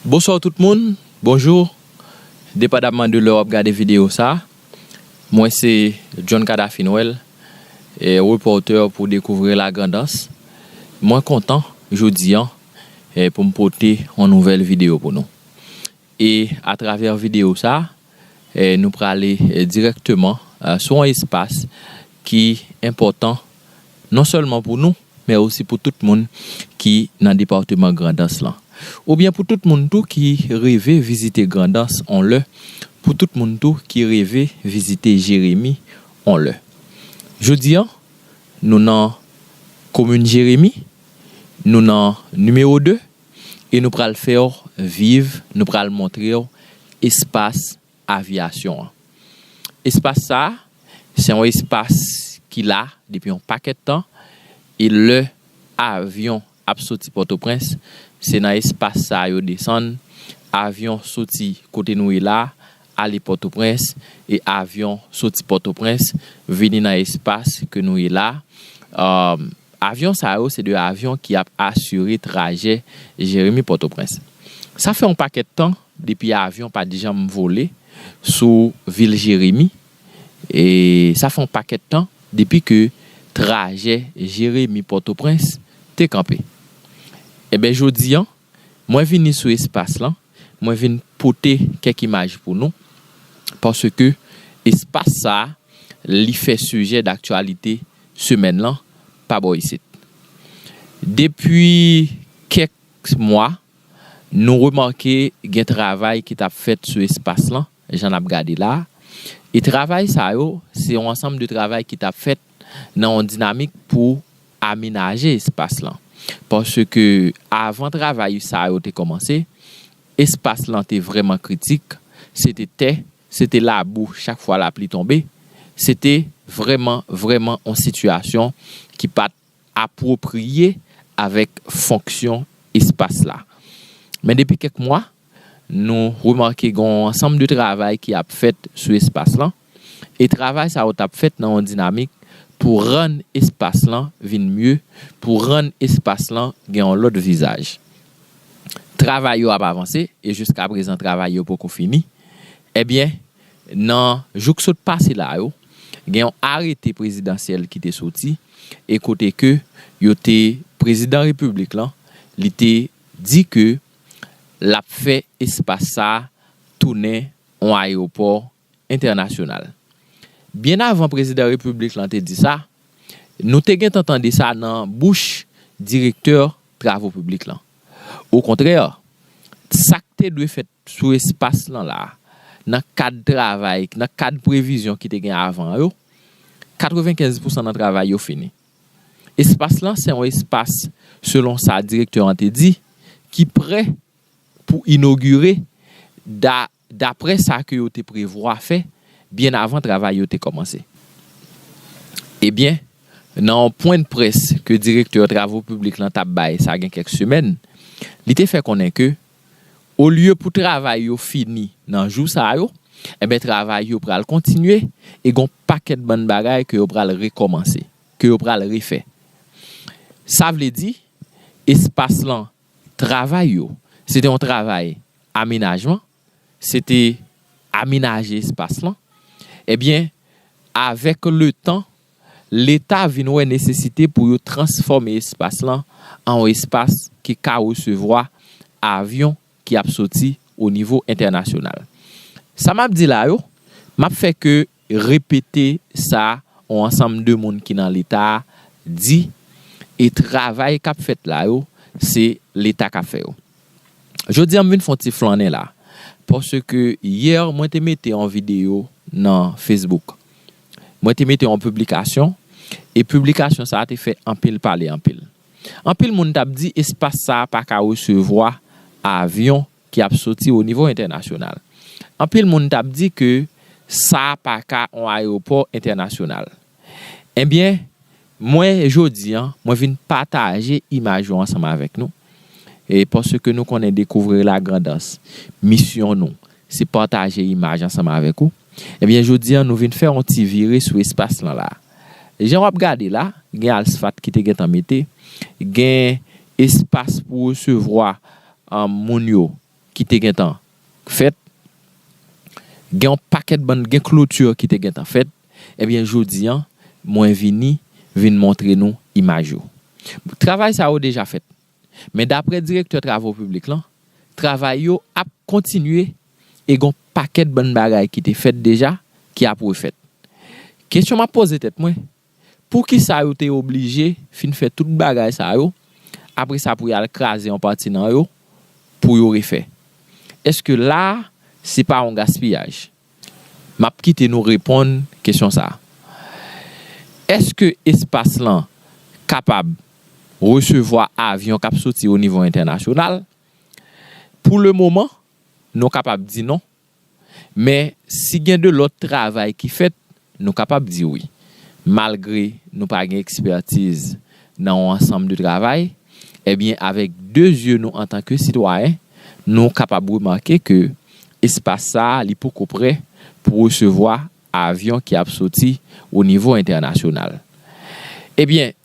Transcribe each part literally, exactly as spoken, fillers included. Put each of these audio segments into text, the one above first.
Bonswa tout moun, bonjou. Depandamman de lè w ap gade videyo sa, mwen se John Cadafy Noël, e, repòtè pou Découvrir la Grand'Anse. Mwen kontan jodi an, e, pou m pote yon nouvèl videyo pou nou. E atravè videyo sa, e, nou prale, e, dirèkteman, e, sou yon espas ki enpòtan non sèlman pou nou, men osi pou tout moun ki nan depatman Grandans lan. Oubyen pou tout moun tou ki reve vizite Grandans on lè, pou tout moun tou ki reve vizite Jeremi on lè. Jodi an, nou nan komin Jeremi, nou nan nimewo de, e nou pral fè w viv, nou pral montre w espas avyasyon an. Espas sa a, se yon espas ki la depi yon pakèt tan, e lè avyon ap soti Pòtoprens, se nan espas sa a yo desann. Avyon soti kote nou ye la, ale Pòtoprens, e avyon soti Pòtoprens, vini nan espas ke nou ye la. Um, avyon sa yo, se de avyon ki ap asire trajè Jeremi Pòtoprens. Sa fè yon pakèt tan depi avyon pa t janm vole sou vil Jeremi. E sa fè yon pakèt tan depi ke trajè Jeremi Pòtoprens te kanpe. Enben, jodi an, mwen vini sou espas lan, mwen vin pote kèk imaj pou nou, paske espas sa a, li fè sijè daktyalite semèn lan pa bò isit. Depi kèk mwa, nou remake gen travay ki t ap fèt sou espas lan, jan n ap gade la a. E travay sa yo, se yon ansanm de travay ki t ap fèt nan yon dinamik pou amenaje espas lan. Paske avan travay sa yo te kòmanse, espas lan te vrèman kritik, se te tè, se te labou chak fwa lapli tonbe, se te vrèman, vrèman yon sitiyasyon ki pa t apwopriye avèk fonksyon espas la. Men depi kèk mwa, nou remake gen yon ansanm de travay ki ap fèt sou espas lan, e travay sa yo t ap fèt nan yon dinamik pou rann espas lan vin mye, pou rann espas lan gen yon lòt vizaj. Travay yo ap avanse, e jiskaprezan travay yo poko fini. Ebyen, nan jou k sot pase la yo, gen yon arete prezidansyèl ki te soti, e kote ke yo te, prezidan repiblik lan, li te di ke l ap fè espas sa a tounen yon ayewopò entènasyonal. Byen avan prezidan repiblik lan te di sa, nou te gentan tande sa nan bouch direktè travo piblik lan. Okontrè, sa k te dwe fèt sou espas lan la, nan kad travay, nan kad previzyon ki te gen avan yo, katrevenkenz pousan nan travay yo fini. Espas lan se yon espas, selon sa direktè an te di, ki prè pou inogire, da, daprè sa ke yo te prevwa fè byen avan travay yo te kòmanse. Ebyen, nan yon pwennprès ke direktè travo piblik lan t ap bay sa gen kèk semèn, li te fè konnen ke, olye pou travay yo fini nan jou sa yo, enben, travay yo pral kontinye, e gon pakèt bann bagay ke yo pral rekòmanse, ke yo pral refè. Sa vle di, espas lan, travay yo, se te yon travay amenajman, se te amenaje espas lan. Ebyen, avèk letan, Leta vin wè nesesite pou yo transfòme espas lan an yon espas ki ka resevwa avyon ki ap soti o nivo entènasyonal. Sa m ap di la yo, m ap fè ke repete sa yon ansanm de moun ki nan Leta a di, e travay k ap fèt la yo, se Leta k ap fè yo. Jodi a, m vin fè yon ti flannen la, paske yè, mwen te mete yon videyo nan Facebook. Mwen te mete yon piblikasyon, e piblikasyon sa a te fè anpil pale anpil. Anpil moun t ap di espas sa a pa ka resevwa avyon ki ap soti o nivo entènasyonal. Anpil moun t ap di ke sa a pa ka yon ayewopò entènasyonal. Ebyen, mwen, jodi a, mwen vin pataje imaj yo ansanm avèk nou. E paske nou konnen Découvrir la Grand'Anse, misyon nou, se pataje imaj ansanm avèk ou. Ebyen, jodi a, nou vin fè yon ti vire sou espas lan la. Jan w ap gade la, gen asfalt ki te gentan mete, gen espas pou resevwa, um, moun yo, ki te gentan fèt, gen yon pakèt bann, gen kloti ki te gentan fèt, ebyen, jodi an, mwen vini, vin montre nou imaj yo. Travay sa yo deja fèt. Men daprè direktè travo piblik lan, travay yo ap kontinye e gon pakèt bann bagay ki te fèt deja ki ap refèt. Kesyon m ap poze tèt mwen, poukisa yo te oblije fin fè tout bagay sa yo, apre sa pou y al kraze yon pati nan yo, pou yo refè? Èske la a, se pa yon gaspiyaj? M ap kite nou reponn kesyon sa a. Èske espas lan kapab resevwa avyon k ap soti o nivo entènasyonal? Pou le moman, nou kapab di non. Men, si gen de lòt travay ki fèt, nou kapab di wi. Malgre nou pa gen ekspètiz nan yon ansanm de travay, ebyen, avèk de zye nou antanke sitwayen, nou kapab remake ke espas sa a, li poko prè pou resevwa avyon ki ap soti o nivo entènasyonal. Ebyen,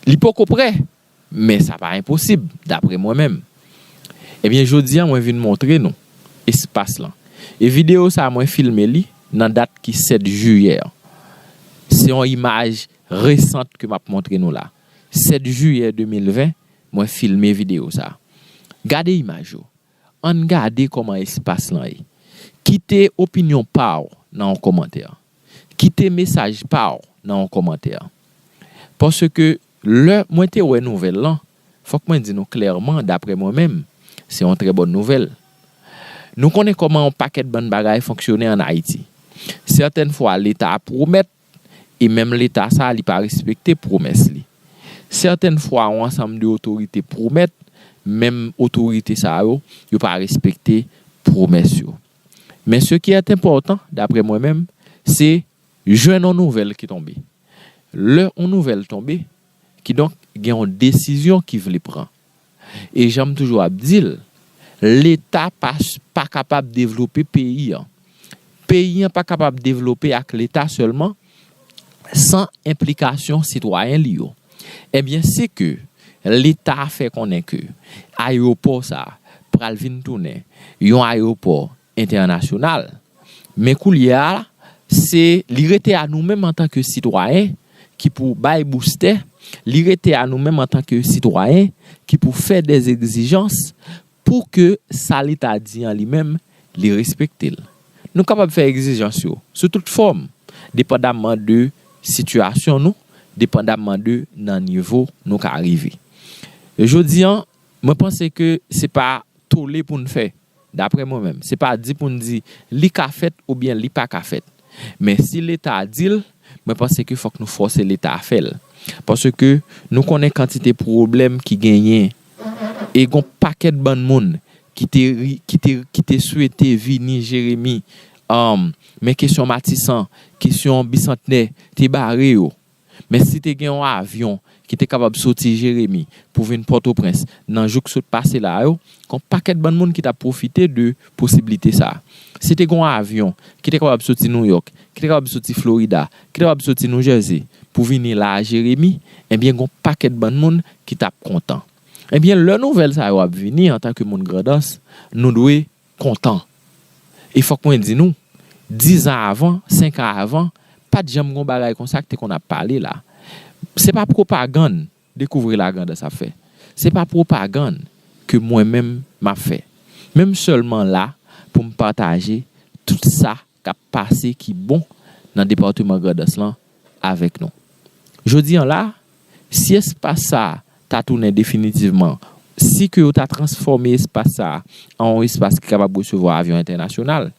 li poko prè, men sa pa enposib, daprè mwen menm. Ebyen, jodi an, mwen vin montre nou espas lan. E videyo sa a, mwen filme li nan dat ki sèt jiyè an. Se yon imaj resant ke m ap montre nou la. Sèt jiyè de mil ven, mwen filme videyo sa a. Gade imaj yo. Ann gade kòman espas lan ye. Kite opinyon pa w nan yon kòmantè. Kite mesaj pa w nan yon kòmantè. Paske lè mwen te wè nouvèl lan, fòk mwen di nou klèman, daprè mwen menm, se yon trè bòn nouvèl. Nou konnen kòman yon pakèt bann bagay fonksyone ann Ayiti. Sètèn fwa, Leta pwomèt, e menm Leta sa a, li pa respekte pwomès li. Sètèn fwa, yon ansanm de otorite pwomèt, menm otorite sa yo, yo pa respekte pwomès yo. Men ce qui est important, daprè mwen menm, se jwenn yon nouvèl ki tonbe. Lè yon nouvèl tonbe, kidonk, gen yon desizyon ki vle pran. E jan m toujou ap di l, Leta pa, pa kapab devlope peyi an. Peyi an pa kapab devlope ak Leta sèlman, san enplikasyon sitwayen li yo. Ebyen, si ke Leta fè konnen ke ayewopò sa a pral vin tounen yon ayewopò entènasyonal, men koulye a, se li rete a nou menm antanke sitwayen ki pou bay boustè, li rete a nou menm antanke sitwayen ki pou fè dè egzijans pou ke sa Leta di an li menm, li respekte l. Nou kapab fè egzijans yo sou tout fòm, depandamman de sitiyasyon nou, depandamman de nan nivo nou ka rive. Jodi an, mwen panse ke se pa tole pou n fè, daprè mwen menm. Se pa di pou n di li ka fèt oubyen li pa ka fèt. Men si Leta di l, mwen panse ke fòk nou fòse Leta a fè l. Paske nou konnen kantite pwoblèm ki genyen. E gon pakèt bann moun ki te, ri- ki te, ki te swete vini Jeremi. Um, men kesyon Matisan, kesyon Bisantnè, te bare yo. Men si te gen yon avyon ki te kapab soti Jeremi pou vin Pòtoprens nan jou k sot pase la yo, gon pakèt bann moun ki t ap pwofite de posiblite sa a. Si te gen yon avyon ki te kapab soti Nouyòk, ki te kapab soti Florida, ki te kapab soti New Jersey pou vini la a Jeremi, ebyen, gon pakèt bann moun ki t ap kontan. Ebyen, lè nouvèl sa yo ap vini, antanke moun Grandans, nou dwe kontan. E fòk mwen di nou, diz an avan, senk an avan, pa t janm gon bagay konsa ki te konn ap pale la. Se pa pwopagann Dekouvri Lagrandans ap fè. Se pa pwopagann ke mwen menm m ap fè. Men m sèlman la pou m pataje tout sa k ap pase ki bon nan depatman Grandans lan avèk nou. Jodi an la, si espas sa a ta tounen definitivman, si ke yo ta transfòme espas sa a an yon espas ki kapab resevwa avyon entènasyonal,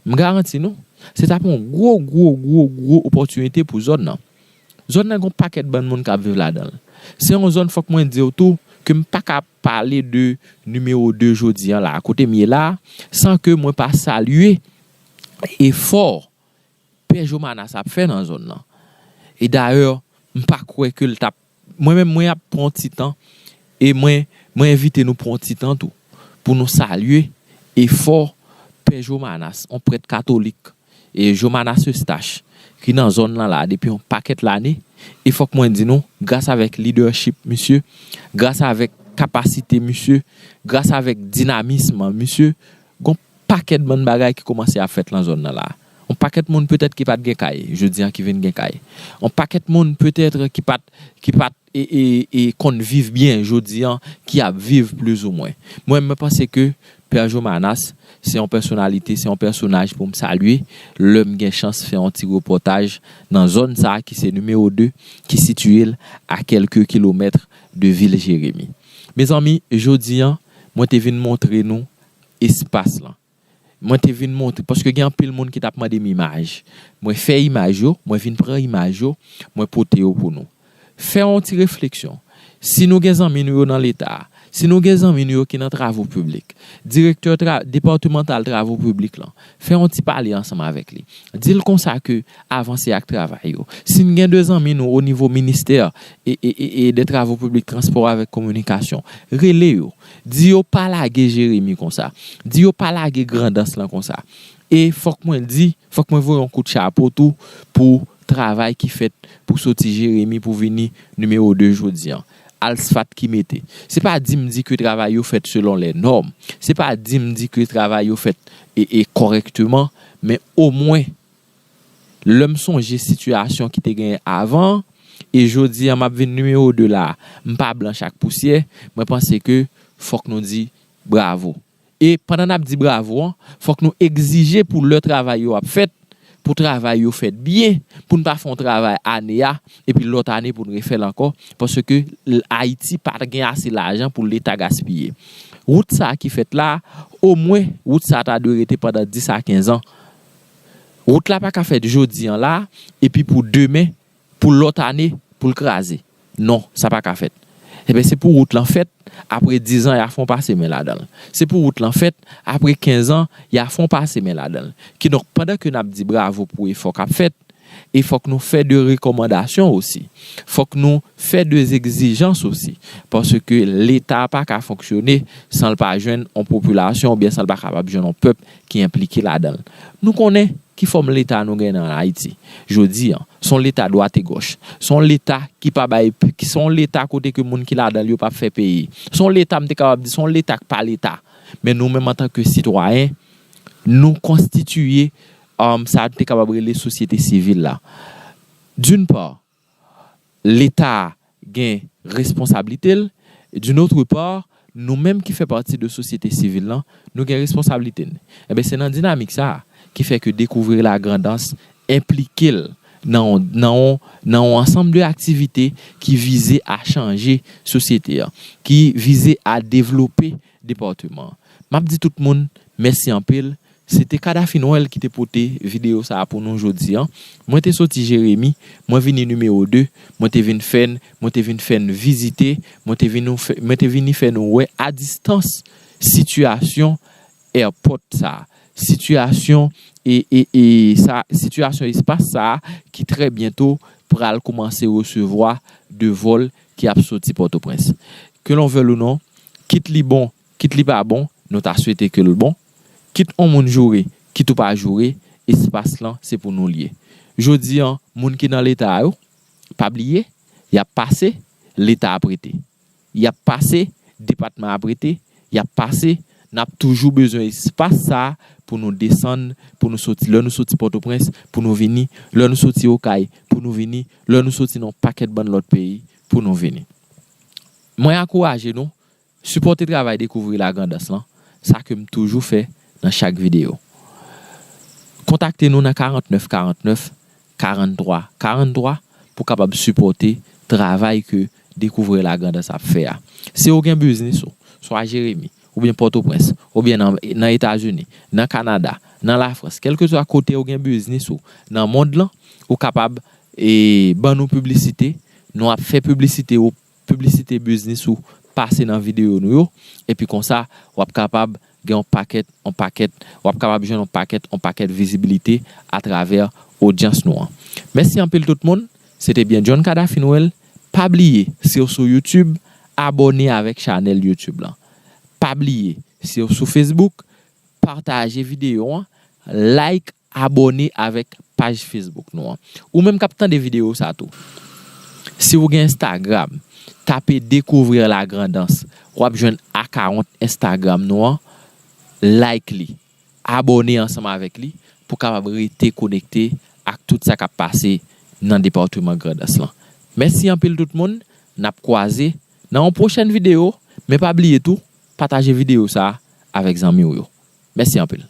m garanti nou, se t ap yon gwo, gwo, gwo, gwo opòtinite pou zòn nan. Zòn nan gon pakèt bann moun k ap viv ladan l. Se yon zòn, fòk mwen di w tou, ke m pa ka pale de nimewo de jodi an la, kote m ye la, san ke mwen pa salye efò Pè Jomanas ap fè nan zòn nan. E dayè, m pa kwè ke l t ap, mwen menm, mwen ap pran ti tan, e mwen, mwen envite nou pran ti tan tou, pou nou salye efò Pè Jomanas, yon prèt katolik, e Jomanas Eustache, ki nan zòn nan la depi yon pakèt lane. E fòk mwen di nou, gras avèk lidèchip misye, gras avèk kapasite misye, gras avèk dinamism misye, gon pakèt bann bagay ki kòmanse ap fèt lan zòn nan la. Yon pakèt moun petèt ki pa t gen kay, jodi an ki vin gen kay. Yon pakèt moun petèt ki pa t, ki pa t e, e, e konn viv byen jodi an, ki ap viv plizoumwen. Mwen, mwen panse ke Pè Jomanas, se yon pèsonalite, se yon pèsonaj pou m salye, lè m gen chans fè yon ti repòtaj nan zòn sa a ki se nimewo de, ki sitiye l a kèlke kilomèt de vil Jeremi. Mezanmi, jodi an, mwen te vin montre nou espas lan. Mwen te vin montre, paske gen anpil moun ki t ap mande m imaj. Mwen fè imaj yo, mwen vin pran imaj yo, mwen pote yo pou nou. Fè yon ti refleksyon. Si nou gen zanmi nou yo nan Leta a, si nou gen zanmi nou yo ki nan travo piblik, direktè tra, depatmantal travo piblik lan, fè yon ti pale ansanm avèk li. Di l konsa ke avanse ak travay yo. Si n gen de zanmi nou o nivo ministè e, e, e, e de travo piblik, transpò avèk kominikasyon, rele yo. Di yo pa lage Jeremi konsa. Di yo pa lage Grandans lan konsa. E fòk mwen di, fòk mwen voye yon kout chapo tou pou travay ki fèt pou soti Jeremi pou vini nimewo de jodi an. Alsfat ki mete. Se pa di m di ke travay yo fèt selon lè nòm. Se pa di m di ke travay yo fèt e, e kòrèkteman, men omwen, lè m sonje sitiyasyon ki te genyen avan, e jodi an m ap vin nimewo de la, m pa blanch ak pousyè, mwen panse ke fòk nou di bravo. E pandan n ap di bravo an, fòk nou egzije pou lè travay yo ap fèt, pou travay yo fèt byen, pou n pa fè yon travay ane a, epi lòt ane pou n refè l ankò, paske l, Ayiti pa t gen ase lajan pou Leta gaspiye. Wout sa a ki fèt la, omwen wout sa a ta dwe rete pandan dis a kenz an. Wout la pa ka fèt jodi an la, epi pou demen, pou lòt ane, pou l kraze. Non, sa pa ka fèt. Ebyen, se pou wout lan fèt, apre diz an, y a fè yon pase men ladan l. Se pou wout lan fèt, apre kenz an, y a fè yon pase men ladan l. Kidonk, pandan ke n ap di bravo pou efò k ap fèt, e fòk nou fè de rekòmandasyon osi. Fòk nou fè de egzijans osi. Paske Leta pa ka fonksyone san l pa jwenn yon popilasyon oubyen san l pa kapab jwenn yon pèp ki enplike ladan l. Nou konnen ki fòm Leta nou genyen an Ayiti jodi an. Se yon Leta dwat e gòch. Se yon Leta ki pa bay, ki se yon Leta kote ke moun ki ladan l yo p ap fè peyi. Se yon Leta, m te kapab di, se yon Leta k pa Leta. Men nou menm antanke sitwayen, nou konstitiye, um, sa nou te kapab rele sosyete sivil la. D'une part, Leta a gen responsablite l, d'une autre part, nou menm ki fè pati de sosyete sivil lan, nou gen responsablite n. Enben, se nan dinamik sa a ki fè ke Découvrir la Grand'Anse enplike l nan yon, nan yon, nan yon ansanm de aktivite ki vize a chanje sosyete a, ki vize a devlope depatman an. M ap di tout moun mèsi anpil. Se te Kadafi Nwèl ki te pote videyo sa a pou nou jodi an. Mwen te soti Jeremi, mwen vini nimewo de, mwen te vin fè n, mwen te vin fè n vizite, mwen te vin nou fè, mwen te vini fè nou wè a distans sitiyasyon airport sa a, sitiyasyon e, e, e sa, sitiyasyon espas sa a ki trè byento pral kòmanse resevwa de vòl ki ap soti Pòtoprens. Que l'on veuille ou non, kit li bon, kit li pa bon, nou ta swete ke l bon. Kit on moun joure, kit ou pa joure, espas lan se pou nou l ye. Jodi an, moun ki nan Leta a yo, pa bliye, y ap pase, Leta ap rete. Y ap pase, depatman ap rete, y ap pase, n ap toujou bezwen espas sa a pou nou desann, pou nou soti, lè nou soti Pòtoprens, pou nou vini, lè nou soti Okay, pou nou vini, lè nou soti nan yon pakèt bann lòt peyi, pou nou vini. Mwen ankouraje nou, sipòte travay Découvrir la Grand'Anse lan, sa ke m toujou fè nan chak videyo. Kontakte nou nan karannèf karannèf, karanntrwa karanntrwa pou kapab sipòte travay ke Découvrir la Grand'Anse ap fè a. Si w gen biznis ou, swa Jeremi, oubyen Pòtoprens, oubyen nan, nan Etazini, nan Kanada, nan Lafrans, kèlkeswa kote w gen biznis ou nan mond lan, ou kapab, e, ban nou piblisite. Nou ap fè piblisite ou, piblisite biznis ou pase nan videyo nou yo. Epi konsa, w ap kapab gen yon pakèt, yon pakèt, w ap kapab jwenn yon pakèt, yon pakèt vizibilite atravè odyans nou an. Mèsi anpil tout moun. Se te byen John Kadafi Nwèl. Pa bliye, si w sou YouTube, abòne avèk chanèl YouTube lan. Pa bliye, si w sou Facebook, pataje videyo an, like, abòne avèk paj Facebook nou an. Ou menm k ap tande videyo sa tou, si w gen Instagram, tape Découvrir la Grand'Anse. W ap jwenn akawont Instagram nou an, like li, abòne ansanm avèk li pou kapab rete konekte ak tout sa k ap pase nan depatman Grandans lan. Mèsi anpil tout moun, n ap kwaze nan yon pwochèn videyo, men pa bliye tou, pataje videyo sa a avèk zanmi w yo. Mèsi anpil.